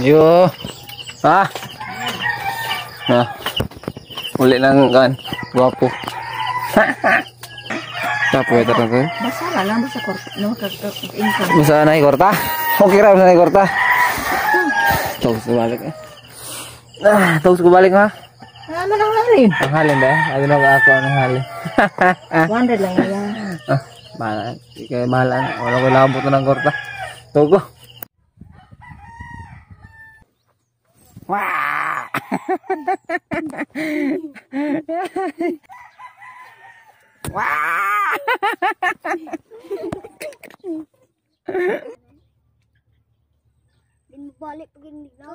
Yo. Ah. Na. Uli lang kan. Guwapo. Tapo ito na ko. Basta lang basta korta no income. Basta na korta. Okay ra basta na korta. Tawag ko balik eh. Ah, tawag ko balik ha. Ano nang halin? Ang halin ba? Ano nang ako anong halin? 100 lang yan. Ah, bahala. Kaya bahala na. Wala ko labot na ng korta. Tawag ko. Wah! Wah! Balik pag hindi na.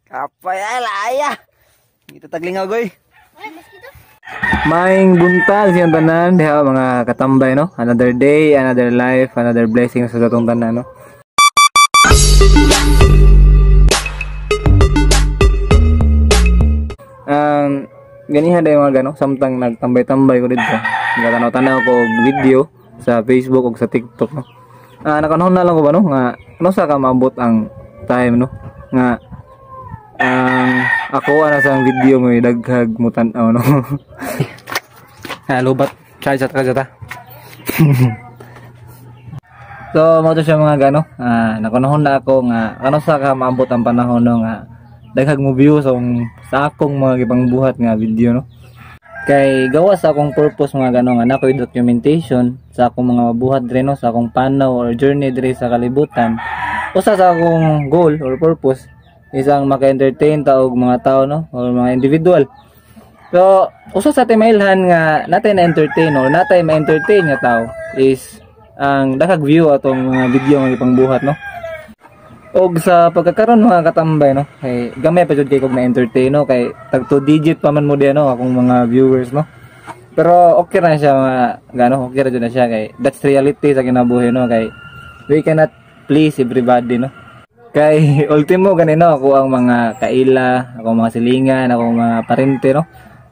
Kapay ay laya. Kita taglingaw goy. Maing buntag siyang tanan diha mga katambay no. Another day, another life, another blessing sa atong tanan no. Ganihan day mga gano samtang nagtambay-tambay ko didto. Nagtanaw-tanaw ko og video sa Facebook ug sa TikTok no. Nakanahon na lang ko ba no nga ano sa ka maabot ang time no nga ang ako ana sa video mo daghag mo tan-aw no. Lubat charge at ka jata. So mo to siya mga gano, nakunahon na ako nga ano sa ka maabot ang panahon no nga daghag mo view sa akong mga gipangbuhat nga video no. Kay gawa sa akong purpose mga gano nga nakoy documentation sa akong mga mabuhat diri no, sa akong panaw or journey diri sa kalibutan. Usa sa akong goal or purpose isang maka-entertain ta og mga tao no or mga individual. So usa sa timailhan nga natay na entertain or natay ma-entertain nga tao is ang daghag view atong mga video nga gipangbuhat no. Og sa pagkakaron mga katambay no, kay gamay pa jud kay kog na-entertain no, kay tag 2 digit pa man mo diyan no akong mga viewers no. Pero okay ra siya mga gano, okay ra jud na siya kay that's reality sa kinabuhi no, kay we cannot please everybody no. Kay ultimo ganino ako ang mga kaila, ako mga silingan, ako mga parente no.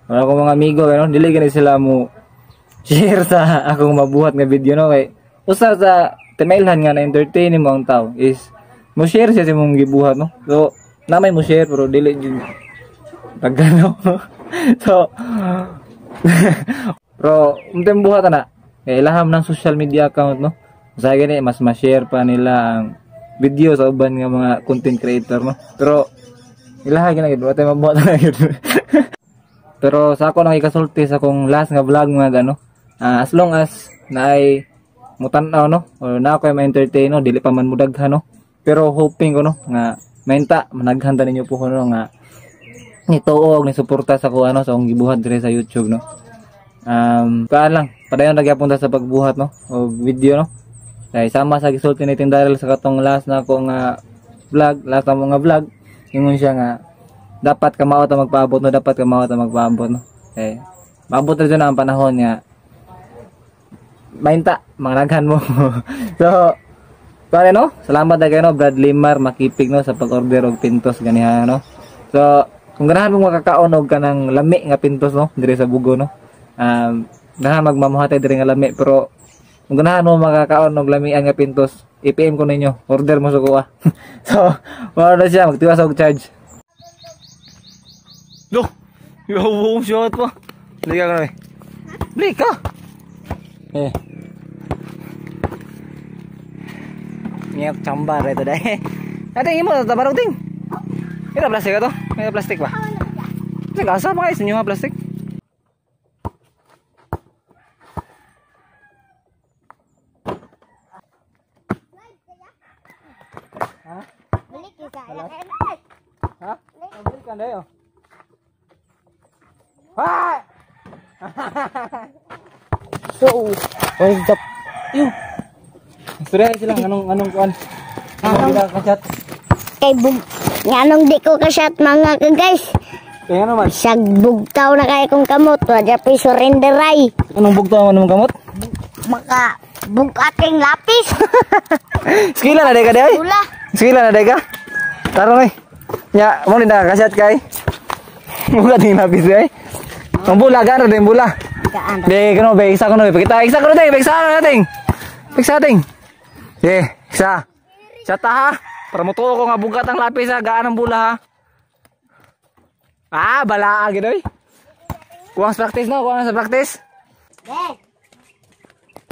Wala akong mga amigo no, dili gani sila mo share sa akong mabuhat nga video no, kay usa sa timailhan nga na-entertain nimo ang tao is mo share siya sa imong gibuhat no. So namay mo share pero dili jud pagano. So pero untay buhat na kay ilaham ng social media account no. Usahay gani mas ma-share pa nila ang video sa uban nga mga content creator no. Pero ilaha gina gid watay mabuhat na gid. Pero sa ako nang ikasulti sa akong last nga vlog mga gano, as long as naay mutan-aw no or na ako ma-entertain no, dili pa man mudaghan no. Pero hoping ko no nga mainta managhan ta ninyo po no nga nituo og ni suporta sa ko ano sa akong gibuhat diri sa YouTube no. Kaan lang padayon ra gyapon ta sa pagbuhat no og video no. Kay sama sa gisulti ni Tindaral sa katong last na ako nga vlog, last na mo nga vlog, ingon siya nga dapat kamao ta magpaabot no, dapat kamao ta magpaabot no. Kay maabot ra jud na ang panahon nga mainta managhan mo. So pare no, salamat na kayo no Brad Limar Makipig no sa pag-order og pintos ganiha no. So kung ganahan mo makakaon og kanang lami nga pintos no diri sa Bugo no. Ganahan magmamuhatay diri nga lami, pero kung ganahan mo makakaon og lamian nga pintos, i-PM ko ninyo, order mo sa kuha. So mao na siya, magtiwas og charge. Do, yo shot pa. Bili ka kanoy. Bili ka. Eh. Ngiyok cambar ito deh. Ate imo tabarog ting. Ito plastik ato? May plastik ba? Sige, asa pa kayo sa inyo nga plastik? Ha? Balik ka. Ha? Balik ka na yo. Ha! So, what's up? Yo. Istorya sila anong kuan? Anong ka chat? Kay bug nganong di ko ka-chat mga ka guys. Kaya ano man? Sag bugtaw na kay kong kamot, wa jud surrender ay. Anong bugtaw man mong kamot? Maka bugating lapis. Skila na day ka day? Skila na day ka? Tarong ay. Nya, mo ni na ka-chat kay. Bugating lapis day. Ang bula garo din bula. Gaan. Be, kuno be, isa kuno be. Pakita, isa kuno ting, isa kuno ting. Isa ting. Ye, isa. Sa ta ha. Para mutuo ko nga bugat ang lapis ha, gaan ang bula ha. Ah, balaa gid oy. Kuwang sa practice no, kuwang sa practice. Be.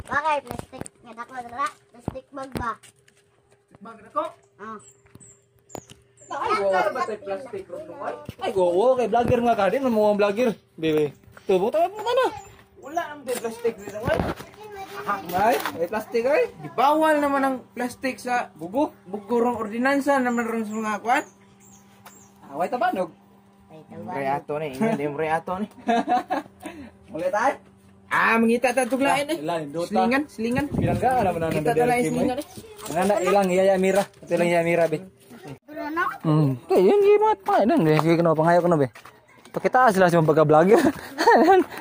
Bakit plastic nga dako dara? Plastic bag ba? Bag nako. Ah. Ay, go, kay vlogger nga ka din, mo ang vlogger. Bebe. Tubo tayo mo na. Wala ang plastic dito ay. Ay, may plastic ay. Gibawal naman ang plastic sa Bugo. bugurong ordinansa naman ron sa mga kuan. Away tabanog. Reato ni, ingat yung reato ni. Ulit ay. Ah, mangita ta tuglain eh. Slingan, slingan. Bilangga naman na Kita ta lang slingan eh. Nana ilang iyaya mira. Ito ilang iyaya mira be. Bruno. Kay yun gi mga pa nan be. Sige kuno pangayo kuno be. Pakita sila sa mga pagka-vlogger.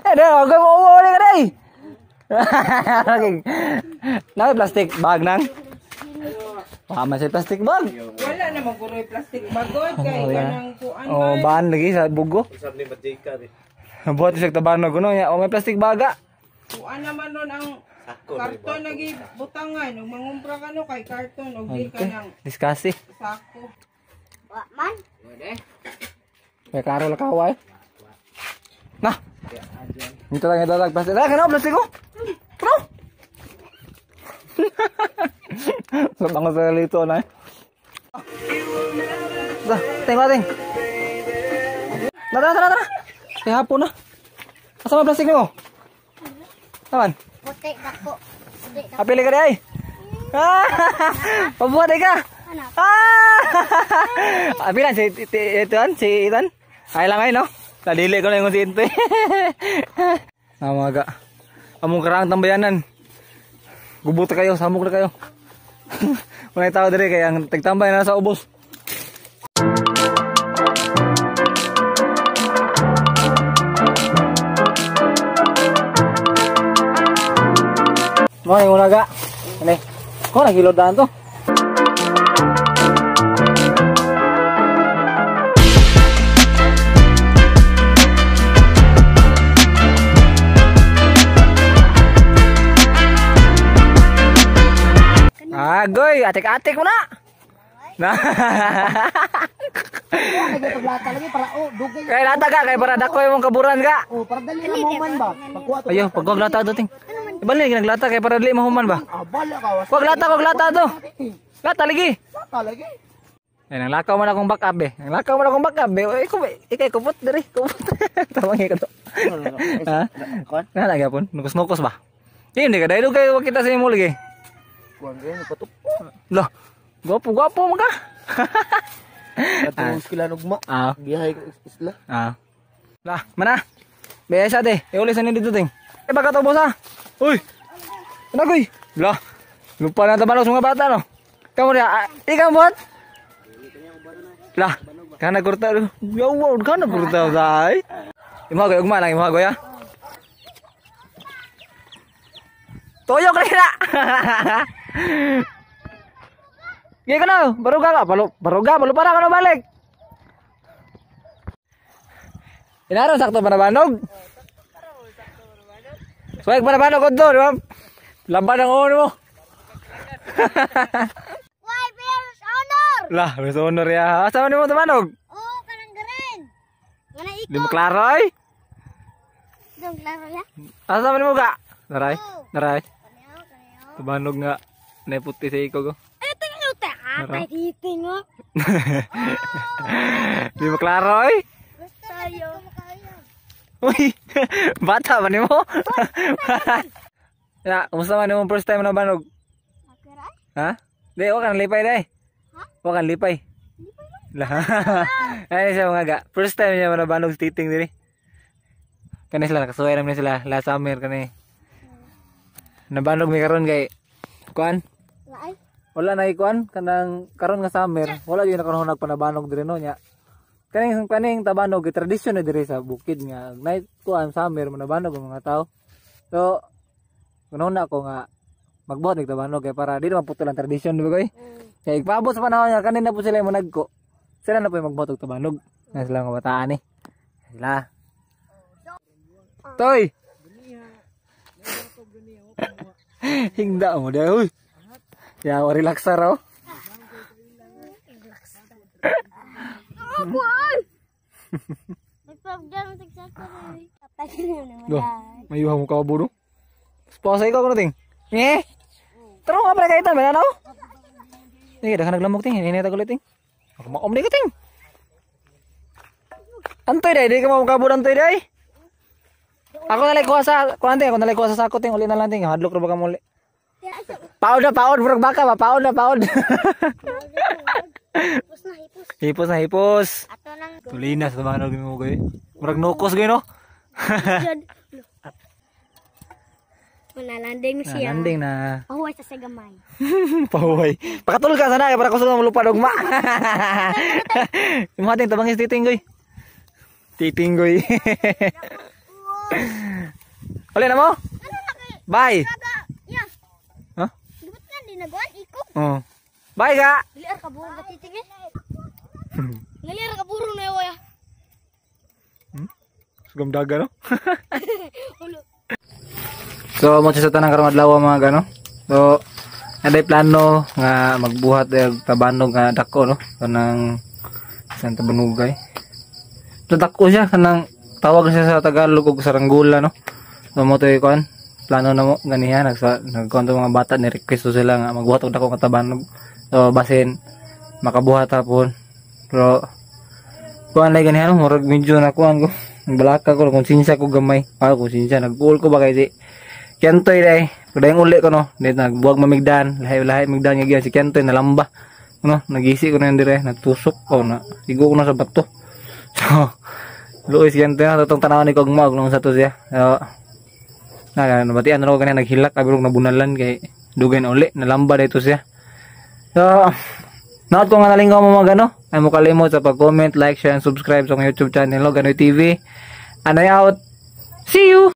Eh, dai, og mo uli ka dai. Na plastic bag nang. Tama sa plastic bag. Wala naman kuno plastic bag god kay kanang kuan. Oh, ban lagi sa bugo. Usab ni Majika be. Buhat sa tabanog kuno nya, oh may plastic baga. Kuan naman nun ang karton lagi butangan ug mangumpra ka no kay karton ug di ka nang Diskasi. sako. Wa man. May klaro la kaway. Nah. Dito lang ito lang plastic. Ah, kano plastic ko? Kano? Sa bango sa lito na eh. Dah, tengok ting. Tara, tara, tara. Eh, hapon na. Asa man plastic nimo? Taman. Puti dako. Puti dako. Apili ka ay. Ah! Pabuhat ka. Ah! Apilan si ituan, si Itan. Ay lang ay no. Tadili ko na yung si Intoy. Namaga. Among karaang tambayanan. Gubot kayo, samok na kayo. Mga tao dire kay ang tagtambay na sa ubos. Mo yung unaga. Ano? Ko nagilod daan to. Agoy, atik-atik mo na. Na. Kay lata ka, kay para dako imong kaburan ka. Oh, para dali na mahuman ba? Pagkuha to. Ayo, pagkuha lata to ting. Ibalik naglata kay para dili mahuman ba? Ah, bala ka. Wag lata to. Lata lagi. Lata lagi. Ay, nang lakaw man akong backup eh. Nang lakaw man akong backup eh. Oy, ikay kupot diri, kupot. Tawang ka to. Ha? Na lagi apon, nukos-nukos ba? Hindi ka dahil kay wag kita sa imo lagi. Kuan gani patok. Lah, gwapo-gwapo man ka. Katong sila nugma. Ah. Biyahe ko isla. Ah. Lah, mana? Biasa te. Iuli sa dito ting. Eh baka to bosa. Uy. Nagoy. Lah. Lupa na tabalos mga bata no. Kamu dia, ikaw buat. Lah, kana kurta. Ya wow, kana kurta say. Imo goy ugma lang imo goy ya. Toyok rin na. Gaya ka na, baruga ka, baruga, malupara ka na balik. Inaron sakto panabanog. Swag panabanog ko to, di ba? Laban ang ulo mo. Why bears honor? Lah, best honor ya. Asa man mo tabanog? Oh, kanang garen. Ngana iko. Di mo klaro ay. Dong klaro ya. Asa man mo ka? Naray, naray. Kaniyo, kaniyo. Tabanog nga naputi sa iko ko. Eh, tingnan te. Atay dito ngo. Di mo klaro ay. Tayo. Uy, bata ba nimo? Ya, kumusta man imong first time na banog? Ha? Di, wa kang lipay dai. Wa kang lipay. Lah. Ay siya mga ga. First time niya manabanog sa titing diri. Kani sila nakasuway naman sila last summer kani. Nabanog mi karon kay kuan. Wala na ikuan kanang karon nga summer, wala gyud na karon nagpanabanog diri no nya. Kaning kaning tabanog kay tradisyon na diri sa bukid nga night kuan summer manabanog ang mga tao. So kuno na ako nga magbuhat og tabanog kay para di naman putol ang tradisyon di ba koy? Kay igpaabot sa panahon nga kanin na po sila mo nagko. Sila na po yung magbuhat og tabanog. Na sila nga bataan eh. Sila. Toy. Hingda mo dai, uy. Ya, relax raw. Do, mayuha mo kabo do. Sponsor ikaw kuno ting. Nge. Taro nga pala kaitan ba na? Sige, daghan naglamok ting. Hinay ta kulit ting. Ako maom di ka ting. Antoy dai, di ka mo kabod antoy dai. Ako na kuha sa kuan ting, ako na kuha sa sako ting, uli na lang ting. Hadlok ra ba ka muli. Paod na paod, murag baka ba, paod na paod. Hipos na hipos. Hipos na hipos. Ato nang Tulinas sa mga mo goy. Murag nukos goy no. Manalanding na siya. Landing na. Pahuway sa gamay. Pahuway. Pakatulog ka sana para kusog nga malupad ugma. Yung mga ting tabangis titing goy. Titing goy. Uli na mo? Bye. Ya. Huh? Gubot nga di naguan iko. Oh. Bye ka. Dili ar ka buro ka titing eh. Dili ar ka buro na ya. Sugam daga no. Ulo. So mo sa tanang karong adlaw mga gano. So naday plano nga magbuhat og tabanog nga dako no kanang isang tabanugay. So dako siya kanang tawag siya sa Tagalog og saranggola no. So mo toy kuan plano na mo ganihan nagkuan to mga bata ni request to sila nga magbuhat og dako nga tabanog. So basin makabuhat hapon. Pero kuan lay ganihan no, murag medyo na kuan ko. Balaka ko konsensya ko gamay. Ah, konsensya nagkuol ko ba kay si Kentoy day. Padayong uli ko no. Dito nagbuwag mamigdan, lahi-lahi migdan nga gyud si Kentoy nalamba. No, nagisi ko na yun dire, natusok ko na. Igo ko na sa bato. So, luoy si Kentoy na tatong tanaw ni kog maog nung sa to siya. So, na nabatian na ko kanina naghilak abi rong nabunalan kay dugay na uli, nalamba dito siya. So, naot ko nga nalingkaw mo mga gano. Ay mo kalimot sa pag-comment, like, share, and subscribe sa akong YouTube channel, no, Ganoy TV. And I out. See you!